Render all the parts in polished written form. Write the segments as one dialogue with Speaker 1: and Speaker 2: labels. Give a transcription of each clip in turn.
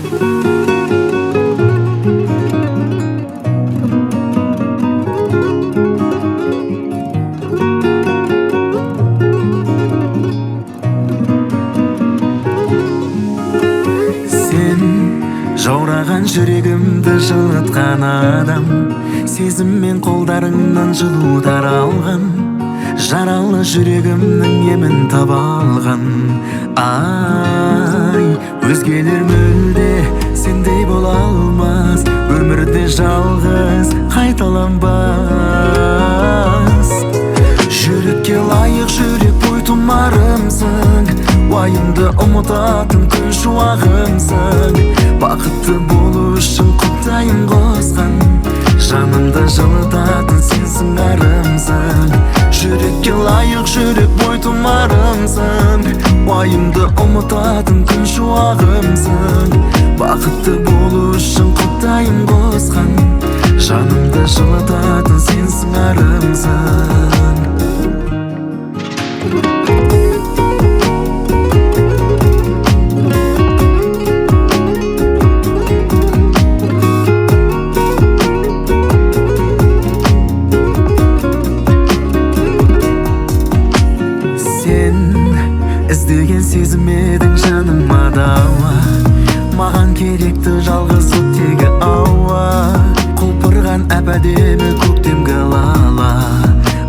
Speaker 1: Сен жаураған жүрегімді жылытқан адам, сезіммен қолдарыңнан жылу таралған, жаралы жүрегімнің емін таба алған. Ай, өзгелер мүлде сендей бола алмас, өмірде жалғыз қайталанбас. Жүрекке лайық жүрек бойтұмарымсың, уайымды ұмытатын күн шуағымсың. Бақытты болу үшін құдайым қосқан, жанымды жылытатын сенсің арымсың. Жүрекке лайық жүрек бойтұмарымсың, уайымды ұмытатын күн шуағымсың. Бақытты болу үшін құдайым қосқан, жанымды жылытатын сенсің арымсың. Сен іздеген сезім едің жаныма дауа, маған керекті жалғыз оттегі ауа, құлпырған әп-әдемі көктемгі лала.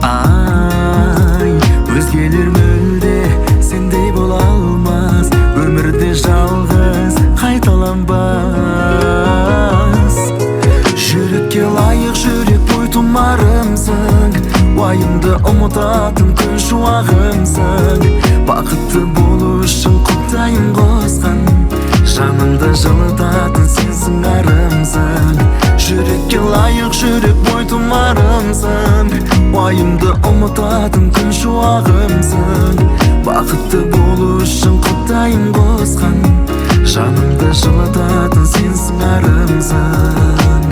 Speaker 1: Ай, өзгелер мүлде сендей бола алмас, өмірде жалғыз қайталанбас. Жүрекке лайық жүрек бойтұмарымсың, уайымды ұмытатын күн шуағымсың. Бақытты болу үшін құдайым қосқан, жанымды жылытатын сенсің арымсың. Жүрекке лайық жүрек бойтұмарымсың, уайымды ұмытатын күн шуағымсың. Бақытты болу үшін құдайым қосқан, жанымды жылытатын сенсің арымсың.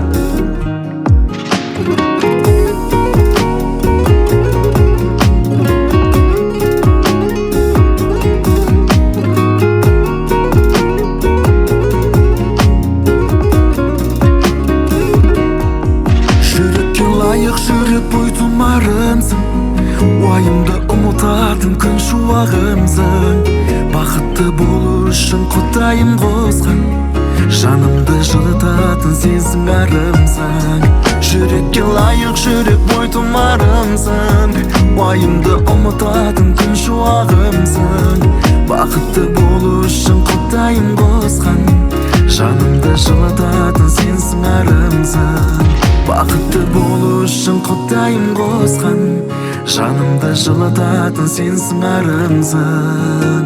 Speaker 1: Жүрекке лайық жүрек бойтұмарымсың, уайымды ұмытатын күн шуағымсың. Бақытты болу үшін құдайым қосқан, жанымды жылытатын сенсің арымсың. Жүрекке лайық жүрек бойтұмарымсың, уайымды ұмытатын күн шуағымсың. Бақытты болу үшін құдайым қосқан, жанымды жылытатын сенсің арымсың. Бақытты болу үшін құдайым қосқан, жанымды жылытатын сенсің арымсың.